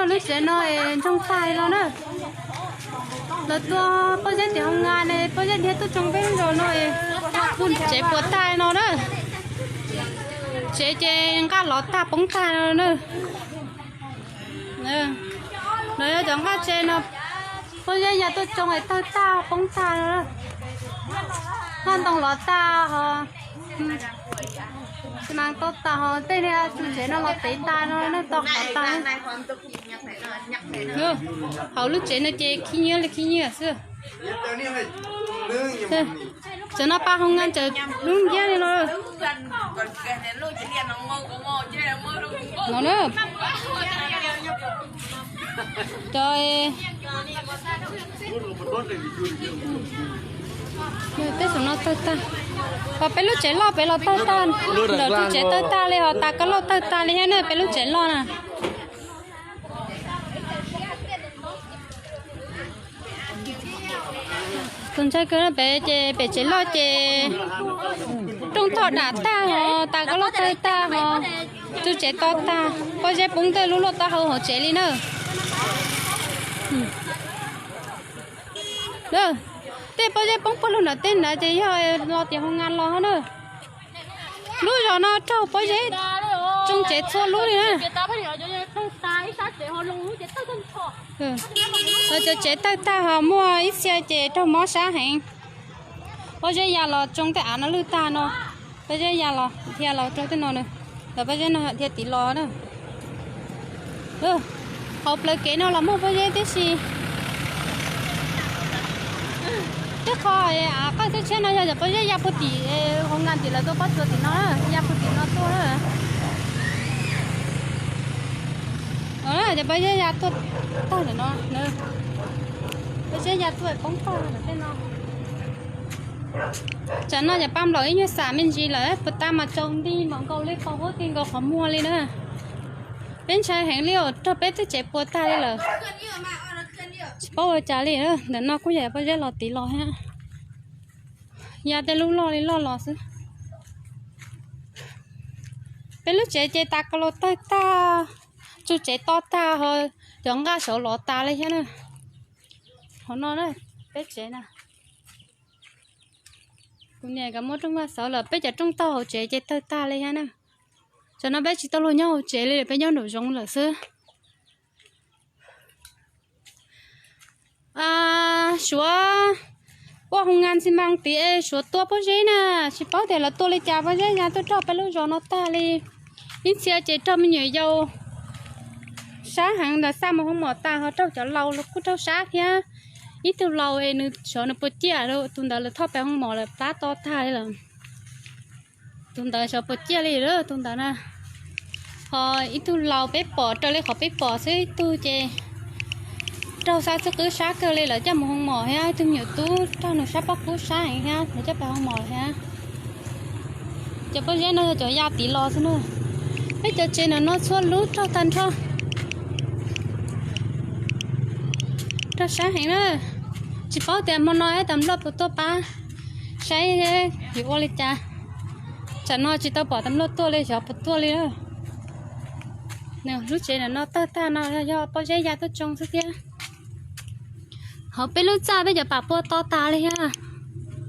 Lub tsev no es ntsoog tag no na. Lawv tua pob zeb tim hoo nkas ne, pob zeb dhia tuaj tsoo peb lub zos no es tsev puas tag no na. Tsev ces nqaj lov tag poob tag no na. Lawv yog cov nqaj tsev no, pob zeb ya tuaj tsoo es tawg tag poob tag no. Nqaj ntoo lov tag ho, xi mas tau tag ho, tej niag tsev no los tev tag no, tau qhov tag. Hauv lub tsev no ces khib nyiab li khib nyiab xwb. Cov no pa hoo nkas cov dub nciab li no. No na. Cov, tej saum no tawg tag. Ho peb lub tsev loj pem los tawg tag, ntawm tus tsev tawg tag li ho tas koj loj tawg tag li thiab na, peb lub tsev loj na. Tus ntshai kawg no pem ces pem tsev loj ces rooj thoj dam tag ho tas koj loj tawg tag ho, tus tsev to tag, pob zeb poob tej lub loj taub hau hauv tsev li na. Tej pob zeb poob puag lug nram tej ntawd ces yog los tim hoo nkas los na. Lub zos no raug pob zeb tsoo tsev txhua lub li na. Cov tsev tawg tag ho muaj ib txhia ces raug mob sab heev. Pob zeb ya los tsoo tej av no lwj tag no. Pob zeb ya los dhia los rau tej no na. Lawv pob zeb no dhia tiv los na. Hauv plawv kev no los muaj pob zeb tib si. Tej qho av qawj tshiab tshiab no yog cov pob zeb ya puag tim hoo nkas tim lawv tua pob tsuas tim no, ya puag tim no tuaj na. Cov pob zeb ya tuaj tag ntawm no, pob zeb ya tuaj poob tag ntawm tej no. Tsam no cov pa nplaum ib nyuag xam me ntsis lawm, puas tas mas tsaus nti npaum nkaus li, qau huab ti nkaus qhov muag li na. Peb ntshai heev li os, raug peb tej tsev puas tag li lawm. Tsis paub ua cas li, ntawm no kuj yog pob zeb los tiv los thiab. Ya tej lub loj li loj los xwb. Peb lub tsev ces tas ka los tawg tag, tsuj tsev to tag ho, cov nqaj saud los tas li thiab na. Hauv no na, peb tsev na. Kuv niam nkawd muab rooj vag xauv lawm, peb cov rooj taug hauv tsev ces tawg tag li thiab na. Tsam no peb tsis tau luag nyob hauv tsev li, peb nyob nraum zoov lawm xwb. Suav ua hoo nkas xi mas tid es suav tua pob zeb na, tsis paub tias lawv tua li cas pob zeb ya tuaj raug peb lub zos no tag li. Ib txhia ces raug me nyuam yaus sab heev ntawd xa mus hoo mom tas ho raug cov laus los kuj raug sab thiab. Ib tug laus es nws xyov nws puas ciaj, tus ntawd lawv thauj pem hoo mom lawm plab to tag li lawm. Tus ntawd xyov puas ciaj li lawm tus ntawd na. Ho ib tug laus peb pom raws li qhov peb pom xwb, ib tug ces raug sab xwb qwb sab kawg li lawm coj mus hoo mom thiab, ib tug me nyuam tub raug nws sab pob kub sab heev thiab lawv coj pem hoo mom thiab. Cov pob zeb no yog cov ya tiv los xwb na. Peb cov tsev ntawm no txhua lub raug tag nrho. Raug sab heev na. Tsis paub tias hmo no tas nploj puas tuaj pab saib yuav ua li cas. Tsam no tsis tau pom tas nploj tuaj li, xyov puas tuaj li na. Lub tsev ntawm no tawg tag no yog pob zeb ya tuaj tsoo xwb thiab. Hauv peb lub txaj peb cov pam puag to tas li thiab.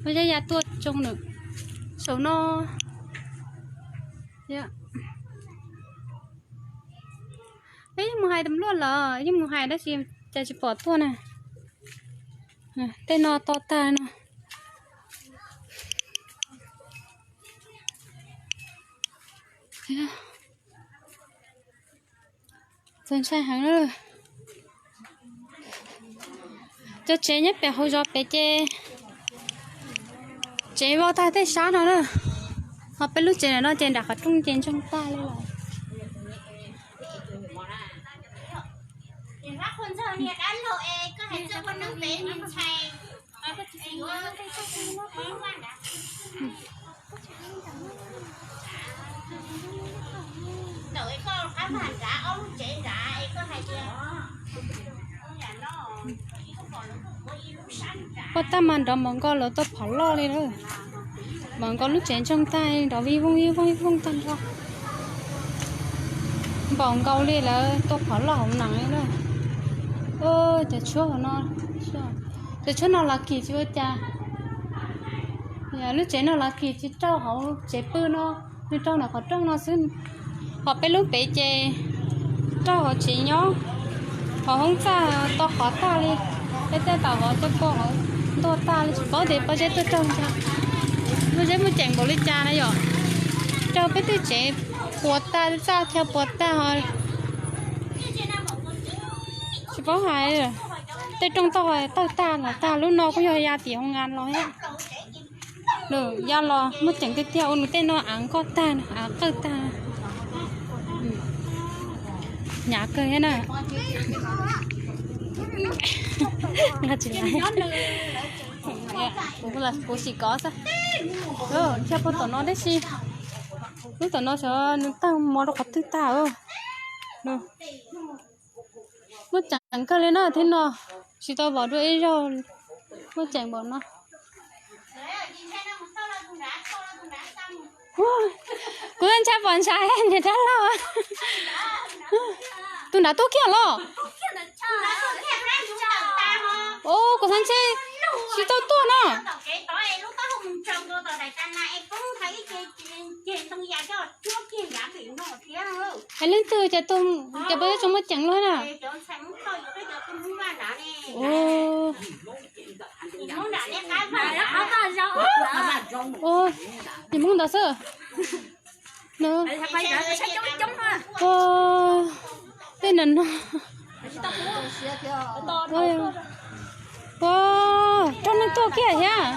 Pob zeb ya tuaj tsoo nws saum no. Peb yeej mus hais tas nploj lawm, yeej mus hais tab sis cas tsis pom tuaj na. Tej no to tag no. Txaus ntshai heev. Cov tsev nyob pem hauv zos pem ces tsev vau tag tej sab no na. Ho peb lub tsev ntawm no ces nram qhov rooj ces ntsoog tag li lawm. Ua tab mas nrov npaum nkaus lawv tau phom loj li lawm. Npaum nkaus lub tsev ntsoog tag nrov vij voog vij voog vij voog tag nrho. Npaum nkaus li lawv tua qhov loj hauv nees li na. Cov tshuab no, cov tshuab no los kis tsis ua cas. Lub tsev no los kis tsis raug hauv tsev pw no, nws raug ntawm qhov rooj no xwb. Ho peb lub pem ces raug hauv tsev nyob, hauv hoob txaj tau qhov tag li. Peb tej tau vov tej poj hauv ntuag tag li, tsis paub tias pob zeb tuaj raug ntag. Pob zeb muaj ceem npaum li cas na yom. Raug peb tej tsev puas tag, txaj chaw puas tag ho tsis paub hais. Tej rooj toj tawg tag los tag, lub no kuj yog ya tim hoo nkas los thiab. Ya los muaj ceem tiag tiag, ua nws tej no av nkoj tag, av qawj tag. Hnyav kawg thiab na. Nqa tsis laiv. Kuv sim kov xwb. Dhia puag tom no tib si. Lub tom no xyov nws tawg mos rau qhov twg tag. Muaj ceem kawg li na, thiab no tsis tau vov dua ib zaug. Muaj ceem npaum no. Kuv ntshai pom ntshai niam dab laug. Tus nrad tuaj kiag los? Kuv xav ntshe tsis tau tuaj no. Es leej twg ces tus, ces peb tsoom muaj ceem luaj na. Nim Hmoob ntawd xwb. Tej no no. Raug neeg tuaj kiag thiab.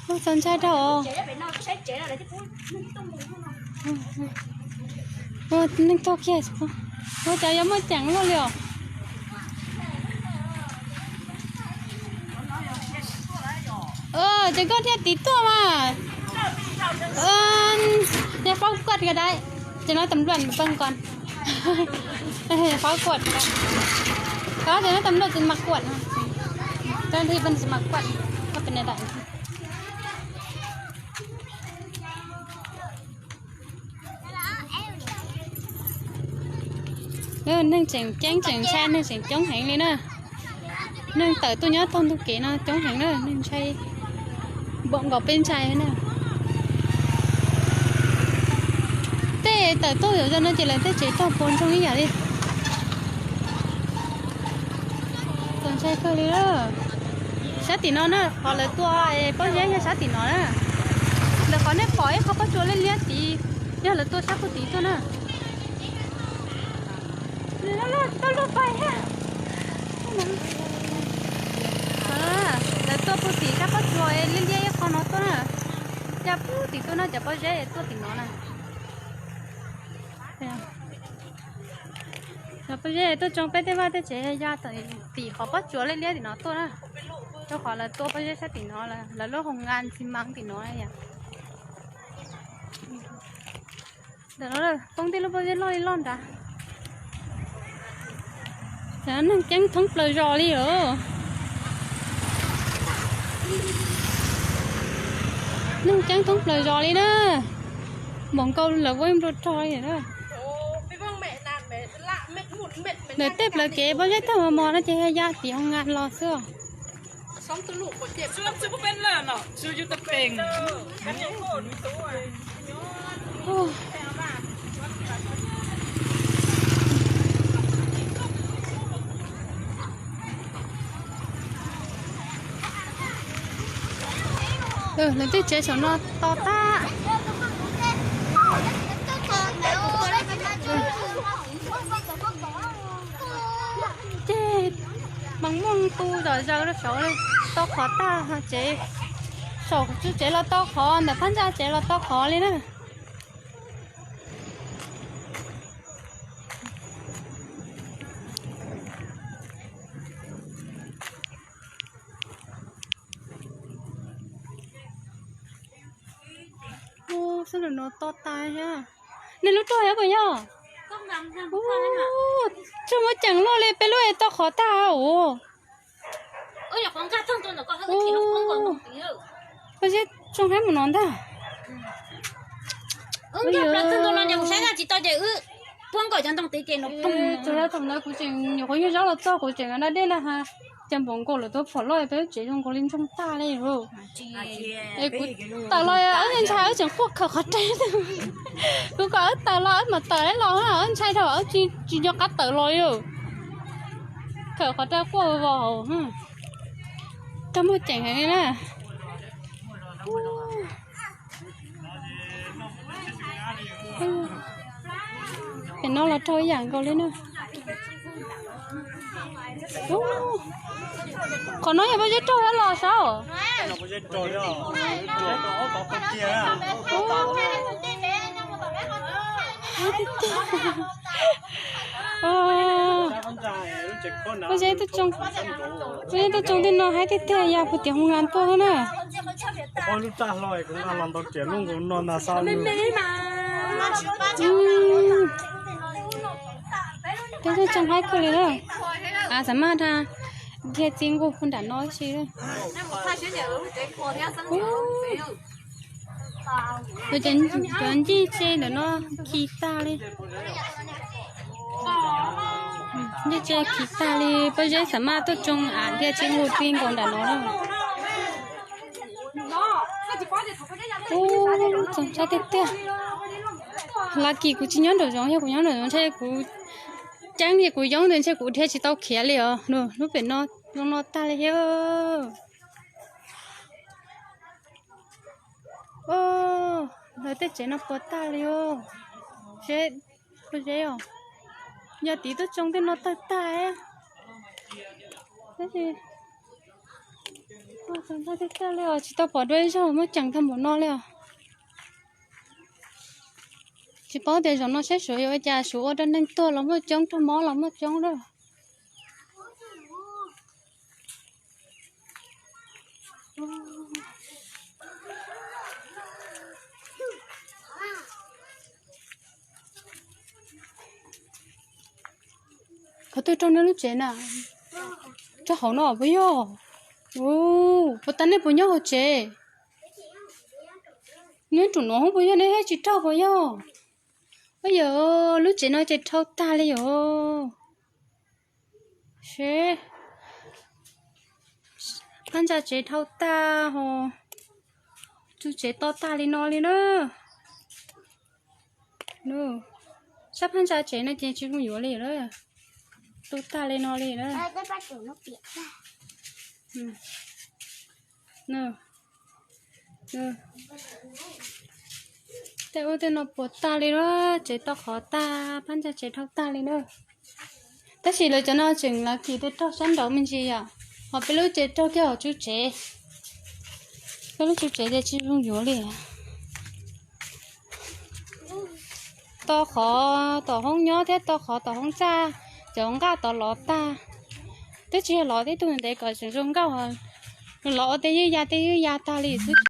Txaus ntshai dhau. Neeg tuaj kiag, ua cas yuav muaj ceem luaj li os. Ces koj thiaj tiv tuaj mas. Neb faub kuaj ka dai, ces no tam luaj pej nkoos. Faub kuaj, ces no tam luaj tsis mas kuaj, tam luaj tsis mas kuaj, koj pem ne da. Neeg tseem ceeb tseem ntshai, neeg tseem coob heev li na. Neeg tawm tuaj nyob tog ntug kev no coob heev na, neeg ntshai npaum nkaus peb ntshai na. Tej tawm tuaj zom zaws no ces lawv tej tsev raug puas ntsoog ib yam li. Txaus ntshai kawg li. Sab tim no na, qhov lawv tua pob zeb yog sab tim no na. Lawv qhov nej pom ib qho pob tsuas liab liab tid, yog lawv tua sab puag tid tuaj na. Tau luaj pais thiab. Lawv tua puag tim sab pob tsuas liab liab ib qho no tuaj na. Coj puag tim tuaj no, cov pob zeb tuaj tim no na. Cov pob zeb tuaj tsoo peb tej vaj tej tsev ya tim qhov pob tsuas liab liab tim no tuaj na. Rau qhov lawv tua pob zeb sab tim no, lawv lub hoo nkas xi mas tim no yom. Ntawm no poob tej lub pob zeb loj li loj nrad. Neeg ceeb thoob plaws zos li os. Neeg ceeb thoob plaws zos li na. Npaum nkaus lawv ua nplua rog li na. Lawv tej plawv kev pob zeb tag mos mos no ces ya tim hoo nkas los xwb. Lawv tej tsev saum no to tag. Ces mas muaj tu zom zaws rau saud li, tau qhov tag tsev, saum tsev los tau qhov, ntawm phab ntsa tsev los tau qhov li na. Sab lawm no to tas thiab. Nej lub tuaj thiab puas yog? Tsuag muaj ceem luaj li, peb lub es tau qhov tag os. Pob zeb tsoo hab mus no ntag. Wb nkag plaws txog ntua no ces kuv saib zaj tsis tau ces wb puag nkaus cov ntoo tid ces no pum. Tus yog thaum ntawd kuv tseem nyuam qhuav nyuag zaub los txog kuv tseem nqa dej na ha, ces npaum nkaus lawm tuaj phom loj peb lub tsev zoo nkaus li ntsoog tag li. Es kuv tawm los wb ntshai wb tseem quaj khawm qhov rai. Kuv kom wb tawm los wb mam tawm los, wb ntshai dhau wb tsis nco qab tawm los li. Khawm qhov rai quaj vos hauv. Rog muaj ceem heev li na. Pem no los raug ib yam nkaus li na. Qhov no yog pob zeb raug los saib. Pob zeb tuaj tsoo, pob zeb tuaj tsoo tej no haib tiag tiag, yog puag tim hoo las tuaj na. Peb tuaj tsoo haib kawg li na. A, xav maj dhia txiv nqus puag nram no si. Cov ncig tse ntawm no khi tag li. Ncig tse khi tag li, pob zeb xav maj tuaj tsoo a, dhia txiv nqus txiv nkaus nram no na. Ub, txoos tshaj tiag tiag. Laj kim kuv tsis nyob nraum zoov, yog kuv nyob nraum zoov ntshe kuv ceeb li kuv yoob ntawd ntshe kuv dhia tsis tau khiav li os. Lub pem no zoo no tag li thiab. Lawv tej tsev no puas tag li os. Seb, pob zeb os, yog tiv tuaj tsoo tej no tawg tag. Tab sis tawg tag li os, tsis tau pom dua ib zaug muaj ceem tag npaum no li os. Tsis paub tias zaum no saib Suav yuav ua cas, Suav ua rau neeg tuag los muaj coob, raug mob los muaj coob lawm. Qhov twg raug nej lub tsev na? Raug hauv no puas yog? Ua, puas tas nej puas nyob hauv tsev? Neb rau no puas yog, neb thiaj tsis raug puas yog? Ua yog, lub tsev no ces dhau tag li os. Seb, phab ntsa tsev dhau tag ho, tus tsev to tag li no li na. Sab phab ntsa tsev no ces tsis zoo yuav li lawm, tu tag li no li lawm. Tej ub tej no puas tag li lawm, tsev to qhov tag, phab ntsa tsev dhau tag li na. Tab sis lawv cov no tseem lawv kis tej raug sab nraud me ntsis yom, ho peb lub tsev raug kiag hauv tswb tsev. Peb lub tswb tsev ces tsis zoo yuav li. To qhov tom hoob nyob thiab to qhov tom hoob txaj, cov nqaj tod lov tag. Twb tsis yog lov tib tug ntev kom tseem zoo nkauj, lov ua tej ywj ya tej ywj ya tag li xwb.